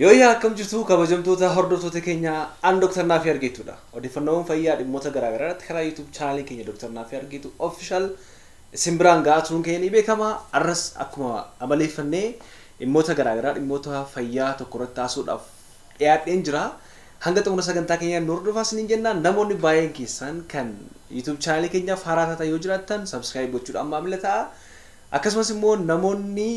Yooyyaa, akkam jirtu kabajamtoota hordoftoota keenya? An Dr. Naafii Argeetudha. Odeeffannoowwan fayyaa dhimmoota garaagaraa irratti karaa YouTube chaanalii keenya Dr. Naafii Argeetu Official isin biraan ga'aa turuun keenya ni beekama. Arras akkuma amaleeffannee dhimmoota garaagaraa, dhimmoota fayyaa tokko irratti haasa'uudhaaf dhiyaadheen jira. Hanga xumura sagantaa keenyaa nu hordofaa isiniin jenna. Namoonni baay'een keessan kan YouTube chaanalii keenyaaf haaraa taatan yoo jiraattan, subscribe gochuudhaan maamila ta'a. Akkasumas immoo namoonni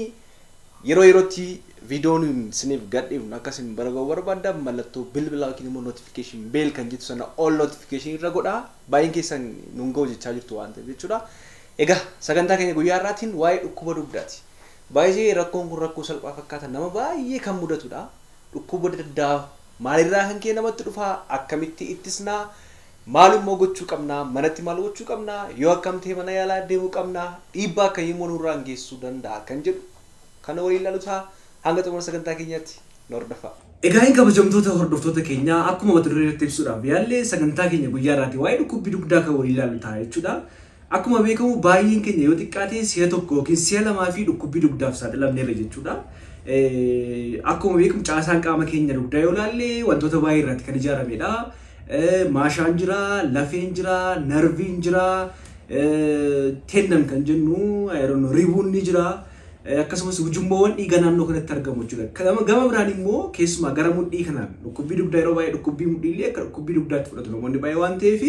yeroo yerootti viidiyoon isiniif gadhiifnu akka isin bira ga'uu barbaaddan, mallattoo bilbilaa yookiin immoo notification bell kan jettu sana all notification irra godhaa. Baay'een keessan nuun ga'u jechaa jirtu waan ta'eef jechuudha. Egaa sagantaa keenya guyyaa har'aatiin waa'ee dhukkuba dugdaati. Baay'ee rakkoon kun rakkoo salphaa fakkaata, nama baay'ee kan mudatudha. Dhukkuba dugdaa maalirraa kan ka'e namatti dhufaa? Akkamitti ittisnaa? Maal immoo gochuu qabnaa? Manatti maal gochuu qabnaa? Yoo akkam ta'e mana yaalaa deemuu qabnaa? Dhiibbaa akkamii immoo nurraan geessisuu danda'a kan jedhu kana waliin ilaalu ta'a. Hanga xumura sagantaa keenyaatti nu hordofaa. Egaa hin kabajamtoota hordoftoota keenyaa, akkuma mata duree irratti ibsuudhaaf yaallee, sagantaa keenya guyyaa irraati waa'ee dhukkubbii dugdaa kan waliin ilaallu ta'a jechuudha. Akkuma beekamu baay'een keenya yoo xiqqaate si'a tokko yookiin si'a lamaa fi dhukkubbii dugdaaf saaxilamneerra jechuudha. Akkuma beekamu caasaan qaama keenya dugdaa yoo ilaalle wantoota baay'ee irratti kan ijaaramedha. Maashaan jira, lafeen jira, narviin jira, tendon kan jennu ribuun ni jira. Akkasumas ujummoowwan dhiigaa naannoo kanatti argamu jechuudha. Gama biraan immoo keessumaa gara mudhii kanaan dhukkubbii dugdaa, yeroo baay'ee dhukkubbii mudhii illee akka dhukkubbii dugdaatti fudhatu namoonni baay'ee waan ta'eef,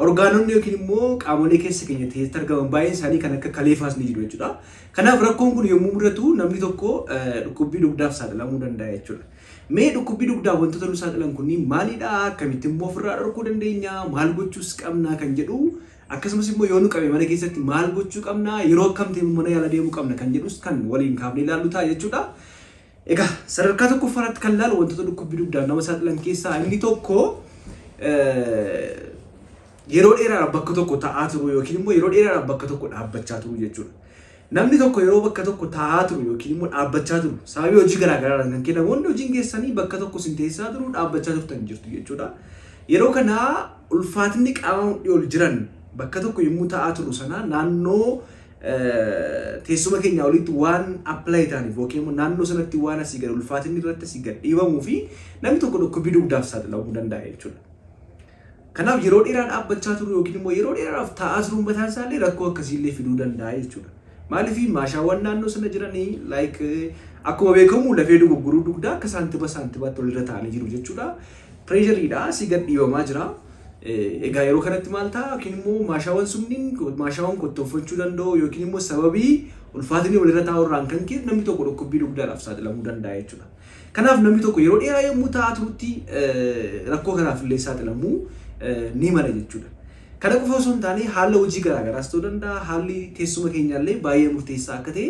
orgaanonni yookiin immoo qaamolee keessa keenya keessatti argaman baay'een isaanii kan akka kaleefaas ni jiru jechuudha. Kanaaf rakkoon kun yommuu mudatu namni tokko dhukkubbii dugdaaf saaxilamuu danda'a jechuudha. Mee dhukkubbii dugdaa wantoota nu saaxilan kunniin maalidha? Akkamitti immoo ofirraa dhorkuu dandeenya? Maal gochuus qabna kan jedhu, akkasumas immoo yoo nu qabe mana keessatti maal gochuu qabna? Yeroo akkam ta'e mana yaala deemuu qabna kan jedhus kan waliin kaafnee ilaallu ta'a jechuudha. Egaa sadarkaa tokkoffaatti kan ilaalu, wantoota dhukkubbii dugdaaf nama saaxilan keessaa inni tokko yeroo dheeraadhaaf bakka tokko taa'aa turu yookiin immoo yeroo dheeraadhaaf bakka tokko dhaabbachaa turu jechuudha. Namni tokko yeroo bakka tokko taa'aa turu yookiin immoo dhaabbachaa turu, sababii hojii garaa garaadhaan kan ka'e namoonni hojiin geessanii bakka tokko isin teessaa turu, dhaabbachaa turtan jirtu jechuudha. Yeroo kana ulfaatinni qaama mudhii ol jiran bakka tokko yommuu taa'aa turu sana naannoo teessuma keenya olitti waan apply ta'aniif yookiin immoo naannoo sanatti waan asii gad ulfaatinni irratti asii gad dhiibamuu fi namni tokko dhukkubbii dugdaaf saaxilamuu danda'a jechuudha. Kanaaf yeroo dheeraa dhaabbachaa turu yookiin immoo yeroo dheeraadhaaf taa'aa turuun mataan isaallee rakkoo akkasiillee fiduu danda'a jechuudha. Maaliif? Maashaawwan naannoo sana jiranii, like, akkuma beekamu lafee dugugguruu dugdaa akka saantiba saantibaatti walirra taa'anii jiru jechuudha. Pressureiidha asii gad dhiibamaa jira. Egaa yeroo kanatti maal ta'a? Yookiin immoo maashaawwan sunniin maashaawwan kottoonfachuu danda'u yookiin immoo sababii ulfaatinni walirra taa'u irraan kan ka'e namni tokko dhukkubbii dugdaadhaaf saaxilamuu danda'a jechuudha. Kanaaf namni tokko yeroo dheeraa yommuu taa'aa turutti rakkoo kanaaf illee saaxilamuu ni mala jechuudha. Kana qofa osoo hin taane haala hojii garaagaraas ta'uu danda'a, haalli teessuma keenyaallee baay'ee murteessaa akka ta'e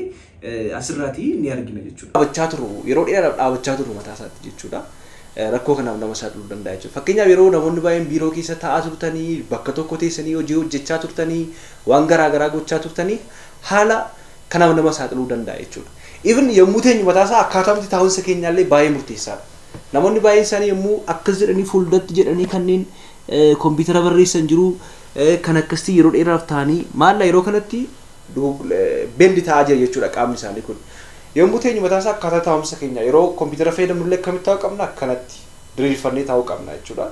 asirraatii ni argina jechuudha. Dhaabachaa turu, yeroo dheeraadhaaf dhaabachaa turu mataa isaatti jechuudha. Rakkoo kanaaf nama saaxiluu danda'a jechuudha. Fakkeenyaaf yeroo namoonni baay'een biiroo keessa taa'aa turtanii, bakka tokko teessanii hojii hojjechaa turtanii, waan garaagaraa gochaa turtanii, haala kanaaf nama saaxiluu danda'a jechuudha. Even yommuu teenyu mataa isaa akkaataa nuti taa'umsa keenyaallee baay'ee murteessaadha. Namoonni baay'een isaanii yommuu akkas jedhanii fuulduratti jedhanii kanneen kompiitara barreessan jiru, kan akkasitti yeroo dheeraaf ta'anii maalla yeroo kanatti bend ta'aa jira jechuudha qaamni isaanii kun. Yommuu teenyu mataa isaa akkaataa taa'umsa keenya, yeroo kompiitara fayyadamnu illee akkamitti taa'uu qabna? Akkanatti diriirfannee taa'uu qabna jechuudha.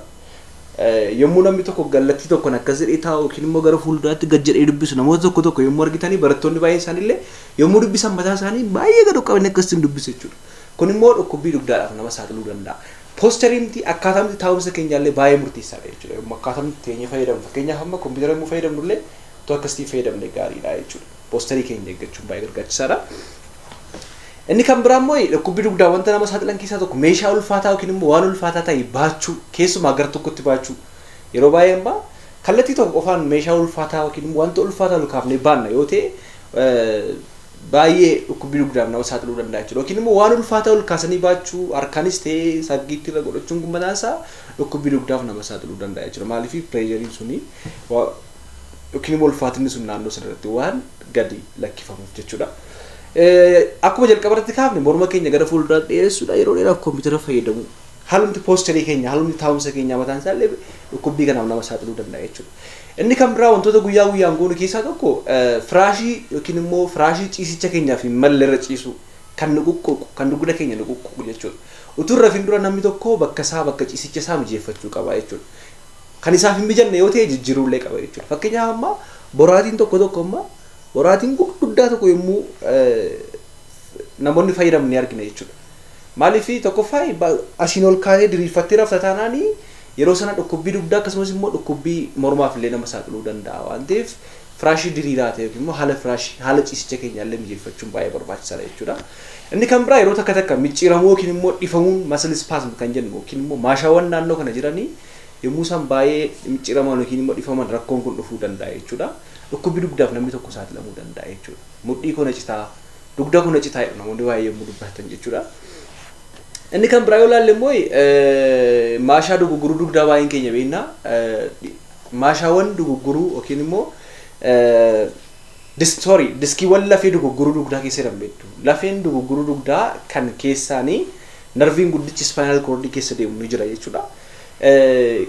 Yommuu namni tokko kallattii tokkoon akkas jedhee taa'u yookiin immoo gara fuulduraatti gad jedhee dubbisu namoota tokko tokko yommuu argitanii, barattoonni baay'een isaanii illee yommuu dubbisan mataa isaanii baay'ee gad qabanii akkasitti dubbisu jechuudha. Kun immoo dhukkubbii dugdaadhaaf nama saaxiluu danda'a. Postureiin, akkaataa nuti taa'umsa keenyaallee baay'ee murteessaadha jechuudha. Yommuu akkaataa nuti teenyee fayyadamnu, fakkeenyaaf amma kompiitara yommuu fayyadamnu illee otoo akkasitti fayyadamne gaariidha jechuudha. Posture keenya eeggachuun baay'ee barbaachisaadha. Inni kan biraa immoo dhukkubbii dugdaa wanta nama saaxilan keessaa tokko meeshaa ulfaataa yookiin immoo waan ulfaataa ta'e baachuu, keessumaa gara tokkotti baachuu. Yeroo baay'ee amma kallattii tokko qofaan meeshaa ulfaataa yookiin immoo wanta ulfaataa ol kaafnee baanna yoo ta'e, baay'ee dhukkubbii dugdaaf nama saaxiluu danda'a jechuudha. Yookiin immoo waan ulfaataa ol kaasanii baachuu harkaanis ta'ee saggiitti irra godhachuun kun mataan isaa dhukkubbii dugdaaf nama saaxiluu danda'a jechuudha. Maaliif? Pressureiin suni yookiin immoo ulfaatinni sun naannoo sana irratti waan gadi lakkifamuuf jechuudha. Akkuma jalqaba irratti kaafne, morma keenya gara fuulduraatti dheeressuudha, yeroo dheeraaf kompiitara fayyadamu. Haalumti posture keenya, haalumti taa'umsa keenya mataan isaa illee dhukkubbii kanaaf nama saaxiluu danda'a jechuudha. Inni kan biraa wantoota guyyaa guyyaan goonu keessaa tokko firaashii yookiin immoo firaashii ciisicha keenyaaf hin malle irra ciisu. Kan nu quqquuqu, kan dugda keenya nu quqquuqu jechuudha. Utuu hin rafin dura namni tokko bakka isaa, bakka ciisicha isaa mijeeffachuu qaba jechuudha. Kan isaaf hin mijanne yoo ta'e jijjiiruullee qaba jechuudha. Fakkeenyaaf amma boraatiin tokko tokko amma boraatiin gurguddaa tokko yommuu namoonni fayyadamu ni argina jechuudha. Maaliif tokkoffaa asiin ol kaasee diriirfattee rafta taanaanii yeroo sana dhukkubbii dugdaa akkasumas immoo dhukkubbii mormaaf illee nama saaxiluu danda'a waan ta'eef firaashii diriiraa ta'e yookiin immoo haala firaashii haala ciisicha keenya illee mijeeffachuun baay'ee barbaachisaadha jechuudha. Inni kan biraa yeroo takka takka micciiramuu yookiin immoo dhifamuun muscle spasm kan jennu yookiin immoo maashaawwan naannoo kana jiranii yommuu isaan baay'ee micciiraman yookiin immoo dhifaman rakkoon kun dhufuu danda'a jechuudha. Dhukkubbii dugdaaf namni tokko saaxilamuu danda'a jechuudha. Mudhii koo na citaa, dugda koo na citaa jedhu namoonni baay'ee yommuu dubbatan jechuudha. Inni kan biraa yoo ilaalle immoo maashaa dugugguruu dugdaa baay'een keenya beekna. Maashaawwan dugugguruu yookiin immoo diskiiwwan lafee dugugguruu dugdaa keessa jiran beektu. Lafeen dugugguruu dugdaa kan keessaanii narviin guddichi spinal cord keessa deemu ni jira jechuudha.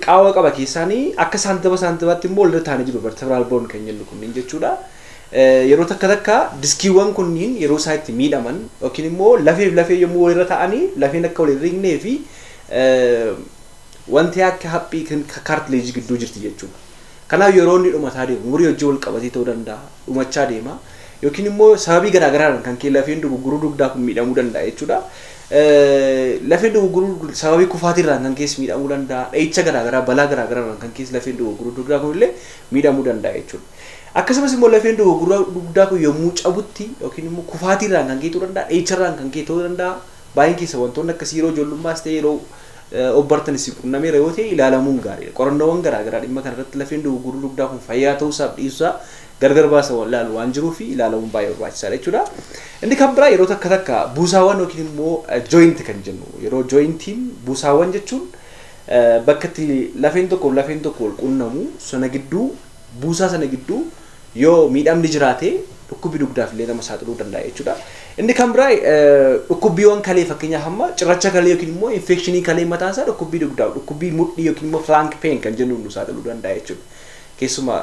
Qaawwa qaba keessaanii akka saantima saantimaatti immoo walirra taa'anii jiru vertebral bone kan jennu kunniin jechuudha. Yeroo takka takka diskiiwwan kunniin yeroo isaan itti miidhaman yookiin immoo lafeef lafee yommuu walirra taa'anii lafeen akka wal hin riqnee fi wanti akka haphii kan cartilage gidduu jirti jechuudha. Kanaaf yeroo inni dhumataa deemu umurii hojii wal qabatee ta'uu danda'a dhumachaa deema yookiin immoo sababii garaagaraadhaan kan ka'e lafeen dugugguruu dugdaa kun miidhamuu danda'a jechuudha. Lafeen dugugguruu sababii kufaatiirraan kan keessa miidhamuu danda'a. Dha'icha garaagaraa balaa garaagaraarraan kan keessa lafeen dugugguruu dugdaa kun illee miidhamuu danda'a jechuudha. Akkasumas immoo lafeen dugugguruu dugdaa kun yommuu cabutti yookiin immoo kufaatiirraan kan ka'e ta'uu danda'a, dha'icharraan kan ka'e ta'uu danda'a. Baay'een keessa wantoonni akkasii yeroo ijoollummaas ta'e yeroo obbartan isin qunnameera yoo ta'e ilaalamuun gaariidha. Qorannoowwan garaagaraa dhimma kanarratti lafeen dugugguruu dugdaa kun fayyaa ta'uusaaf dhiisuusaa gargar baasa ilaalu waan jiruu fi ilaalamuun baay'ee barbaachisaadha jechuudha. Inni kan biraa yeroo takka takka buusaawwan yookiin immoo joint kan jennu yeroo jointiin buusaawwan jechuun bakka itti lafeen tokko lafeen tokko wal qunnamu sana gidduu buusaa sana gidduu yoo miidhamni jiraate dhukkubbii dugdaaf illee nama saaxiluu danda'a jechuudha. Inni kan biraa dhukkubbiiwwan kalee fakkeenyaaf amma cirracha kalee yookiin immoo infekshinii kalee mataan isaa dhukkubbii dugdaa dhukkubbii mudhii yookiin immoo flank pain kan jennu nu saaxiluu danda'a jechuudha. Keessumaa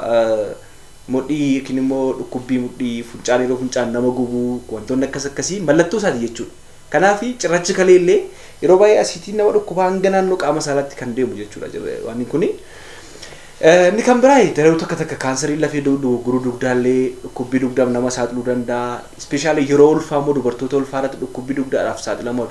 mudhii yookiin immoo dhukkubbii mudhii funcaan yeroo funcaan nama gubuu wantoonni akkas akkasii mallattoo isaati jechuudha. Kanaaf cirrachi kalee illee yeroo baay'ee asiitiin nama dhukkuba hanga naannoo qaama saalaatti kan deemu jechuudha waan kuni. Inni kan biraa yeroo takka takka kaansarii lafee dugugguruu dugdaallee dhukkubbii dugdaaf nama saaxiluu danda'a. Ispeeshaalii yeroo ulfaa immoo dubartoota ulfaa irratti dhukkubbii dugdaadhaaf saaxilama.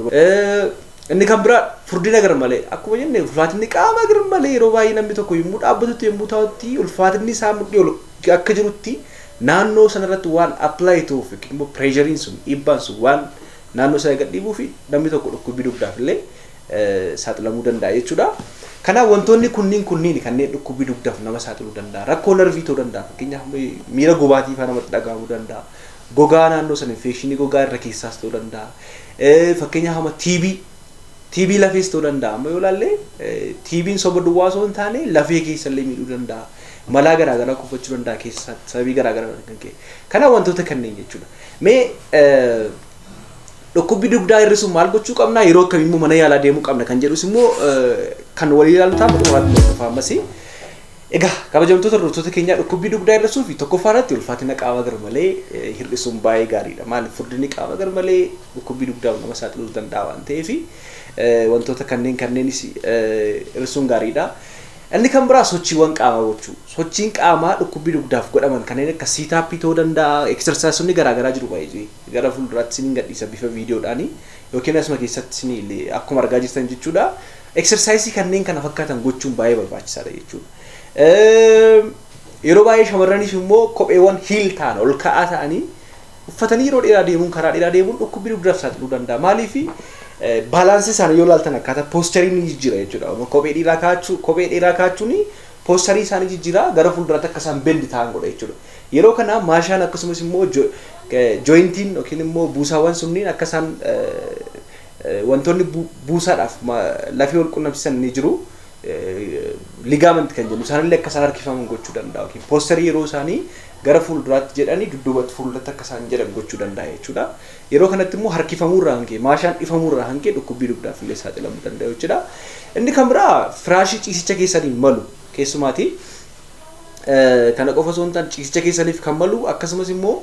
Inni kan biraa furdina garmalee akkuma jenne ulfaatinni qaama garmalee yeroo baay'ee namni tokko yommuu dhaabbatutti yommuu taa'utti ulfaatinni isaa mudhii ol akka jirutti naannoo sanarratti waan apply ta'uuf yookiin immoo pireeshariin sun dhiibbaan sun waan naannoo sana gad dhiibuu fi namni tokko dhukkubbii dugdaaf illee saaxilamuu danda'a jechuudha. Kanaaf wantoonni kunniin kanneen dhukkubbii dugdaaf nama saaxiluu danda'a. Rakkoo narvii ta'uu danda'a. Fakkeenyaaf miira gubaatii fa'aa namatti dhaga'amuu danda'a. Gogaa naannoo sana infekshinii gogaa irra keessaas ta'uu danda'a. Fakkeenyaaf amma TB lafees ta'uu danda'a. Amma yoo ilaalle TB'n soba duwwaa osoo hin taane lafee keessa illee miidhuu danda'a. Malaa garaagaraa kuufachuu danda'a keessatti sababii garaagaraa kan ka'e. Kanaaf wantoota kanneen jechuudha. Mee dhukkubbii dugdaa hir'isuun maal gochuu qabna? Yeroo akkamii immoo mana yaalaa deemuu qabna kan jedhus immoo kan walii ilaalu ta'a xumuraatti hordofaa ammas. Egaa kabajamtoota hordoftoota keenyaa dhukkubbii dugdaa hir'isuu fi tokkoffaa irratti ulfaatina qaama garmalee hir'isuun baay'ee gaariidha. Maaliif furdinni qaama garmalee dhukkubbii dugdaaf nama saaxiluu danda'a waan ta'eef wantoota kanneenis hir'isuun gaariidha. Inni kan biraa sochiiwwan qaamaa gochuu. Sochiin qaamaa dhukkubbii dugdaaf godhaman kanneen akka siitaappii ta'uu danda'a, eksersaayisonni garaagaraa jiru baay'ee. Gara fuulduraatti isiniin gadhiisa bifa viidiyoodhaani yookiin asuma keessatti isin akkuma argaa jirtan jechuudha. Eksersaayisii kanneen kana fakkaatan gochuun baay'ee barbaachisaadha jechuudha. Yeroo baay'ee shamarraniif immoo kopheewwan hiil ta'an ol ka'aa ta'anii uffatanii yeroo dheeraa deemuun karaa dheeraa deemuun dhukkubbii dugdaaf saaxiluu danda'a. Maaliif baalaansii isaanii yoo ilaaltan akkaataa poosterii ni jijjiira jechuudha. Kophee dheeraa kaa'achuun poosterii isaanii jijjiira gara fuulduraatti akka isaan bendi ta'an godha jechuudha. Yeroo kana maashaan akkasumas immoo jooyintiin yookiin immoo buusaawwan sunniin akka isaan wantoonni buusaadhaaf lafee wal qunnamsiisan ni jiru. Ligaament kan jennu isaanillee akka isaan harkifaman gochuu danda'a yookiin poosterii yeroo isaanii gara fuulduraatti jedhanii dudduubatti fuulduratti akka isaan jedhan gochuu danda'a jechuudha. Yeroo kanatti immoo harkifamuurraa hanqee maashaan dhifamuurraa hanqee dhukkubbii dugdaaf illee saaxilamuu danda'a jechuudha. Inni kan biraa firaashii ciisicha keessaniin malu keessumaati. Kana qofa osoo hin taane ciisicha keessaniif kan malu akkasumas immoo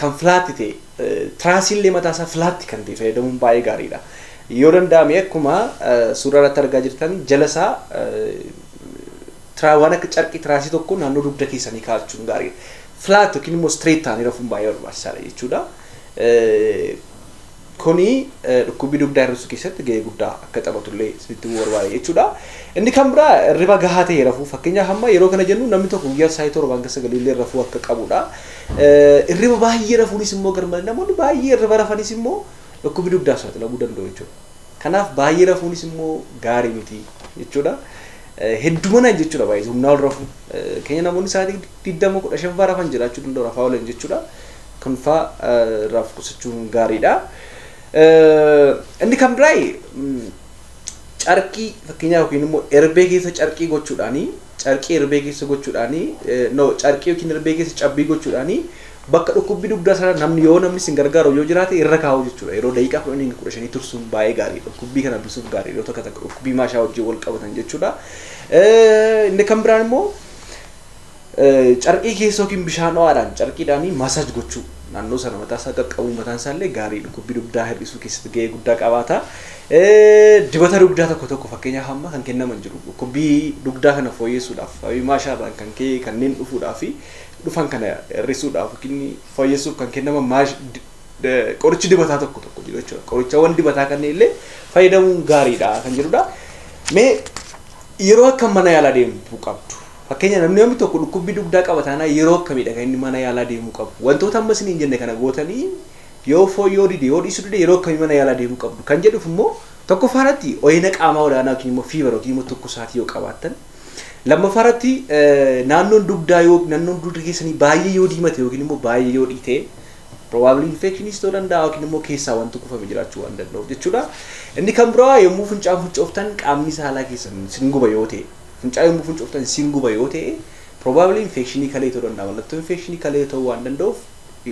Kan flat ta'e tiraasiillee mataa isaa flat kan ta'e fayyadamuun baay'ee gaariidha. Yoo danda'ame akkuma suuraa irratti argaa jirtan jala isaa waan akka carqii tiraasii tokko naannoo dugda keessanii kaa'achuun gaariidha. Flat yookiin immoo straight ta'anii rafuun baay'ee barbaachisaadha jechuudha. Kuni dhukkubbii dugdaa hir'isuu keessatti gahee guddaa akka taphatullee isinitti himuu barbaada jechuudha. Inni kan biraa hirriba gahaa ta'e rafuu. Fakkeenyaaf amma yeroo kana jennu namni tokko guyyaa sa'aatii 7 hanga 9 illee rafuu akka qabudha. Hirriba baay'ee rafuunis immoo garmalee namoonni baay'ee hirriba rafanis immoo dhukkubbii dugdaaf saaxilamuu danda'u jechuudha. Kanaaf baay'ee rafuunis immoo gaarii miti jechuudha. Hedduminaan jechuudha baay'ee humnaa ol rafuu. Keenya namoonni sa'aatii 20 15 rafan jiraachuu danda'u rafaa oolan jechuudha. Kun fa'aa irraa of qusachuun gaariidha. Inni kan biraa carqii fakkeenyaaf yookiin immoo erbee keessa carqii gochuudhaanii carqii erbee keessa gochuudhaanii no carqii yookiin erbee keessa cabbii gochuudhaanii bakka dhukkubbii dugdaa sana namni yoo namni isin gargaaru yoo jiraate irra kaa'u jechuudha. Yeroo daqiiqaa 10 15 tursuun baay'ee gaarii dhukkubbii kana bisuuf gaarii yeroo takka takka dhukkubbii maashaa wajjin wal qabatan jechuudha. Inni kan biraan immoo carqii keessa yookiin bishaan ho'aadhaan carqiidhaan masaaj gochuu naannoo sana mataa isaa qaqqabuu mataan isaa illee gaarii dhukkubbii dugdaa hir'isuu keessatti gahee guddaa qabaata. Dibata dugdaa tokko tokko fakkeenyaaf amma kan kennaman jiru dhukkubbii dugdaa kana fooyyessuudhaaf sababii maashaarraan kan ka'e kanneen dhufuudhaaf dhufan kana hir'isuudhaaf yookiin fooyyessuuf kan kennaman qorichi dibataa tokko tokko jiru jechuudha. Qorichawwan dibataa kanneen illee fayyadamuun gaariidha kan jedhudha. Mee yeroo akkam mana yaalaa deemuu qabdu? Fakkeenya namni tokko dhukkubbii dugdaa qaba taanaan yeroo akkamiidha kan inni mana yaalaa deemuu qabu? Wantoota amma isiniin jenne kana gootanii yoo fooyyoo dide yoo dhiisuu dide yeroo akkamii mana yaalaa deemuu qabdu kan jedhuuf immoo tokkoffaarratti ho'ina qaamaa olaanaa yookiin immoo fever yookiin immoo tokkosaatii yoo qabaattan, lammaffaarratti naannoon dugdaa yoo naannoon dugda keessanii baay'ee yoo diimate yookiin immoo baay'ee yoo dhiite probably infectionis ta'uu danda'a yookiin immoo keessaa wanti kufame jiraachuu waan danda'uuf jechuudha. Inni kan biraa yommuu fincaan fincooftan qaamni saalaa keessan sin guba yoo ta'e fincaan yommuu fincooftan sin guba yoo ta'e probably infectionii kalee ta'uu danda'a. Mallattoo infectionii kalee ta'uu waan danda'uuf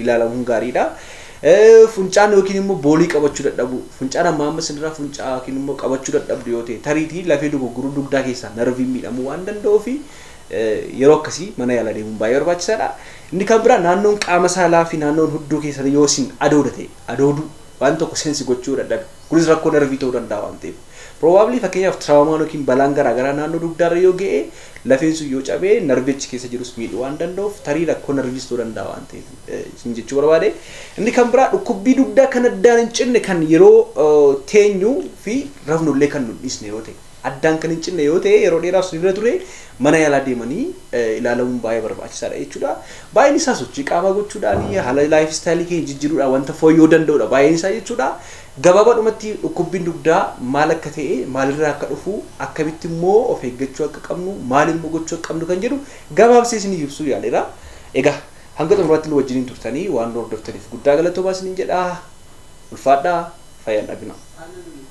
ilaalamuun gaariidha. Fincaan yookiin immoo boolii qabachuu dadhabu fincaan amma amma sinirraa fincaa yookiin immoo qabachuu dadhabdu yoo ta'e tariitii lafee dogoggoruu dugdaa keessaa narviin miidhamuu waan danda'uuf yeroo akkasii mana yaalaa deemuun baay'ee barbaachisaadha. Inni kan biraa naannoon qaama saalaa fi naannoon hudduu keessaa yoo isin adooda ta'e adooduu waan tokko sensi gochuu dadhabe kunis rakkoo narvii ta'uu danda'a waan ta'eef. Probably fakkeenyaaf tiraamaan yookiin balaan garaagaraa naannoo dugdaarra yoo ga'e lafeen sun yoo cabee narvichi keessa jirus miidhuu waan danda'uuf tarii rakkoo narviis ta'uu danda'a waan ta'eef isin jechuu barbaade. Inni kan biraa dhukkubbii dugdaa kan addaan hin cinne kan yeroo teenyuu fi rafnullee kan nu dhiisne yoo ta'e addaan kan hin cinne yoo ta'e yeroo dheeraaf sun bira ture mana yaalaa deemanii ilaalamuun baay'ee barbaachisaadha jechuudha. Baay'een isaa sochii qaamaa gochuudhaan haala lifestyle keenya jijjiiruudhaan wanta fooyyoo danda'udha baay'een isaa jechuudha. Gabaabaadhumatti dhukkubbiin dugdaa maal akka ta'e maalirraa akka dhufu akkamitti immoo of eeggachuu akka qabnu maal immoo gochuu akka qabnu kan jedhu gabaabsee isiniif ibsuu yaaleera. Egaa hanga xumuraatti nu wajjiniin turtanii waan nu hordoftaniif guddaa galatoomaa isiniin jedha. Ulfaadhaa fayyaan dhabina.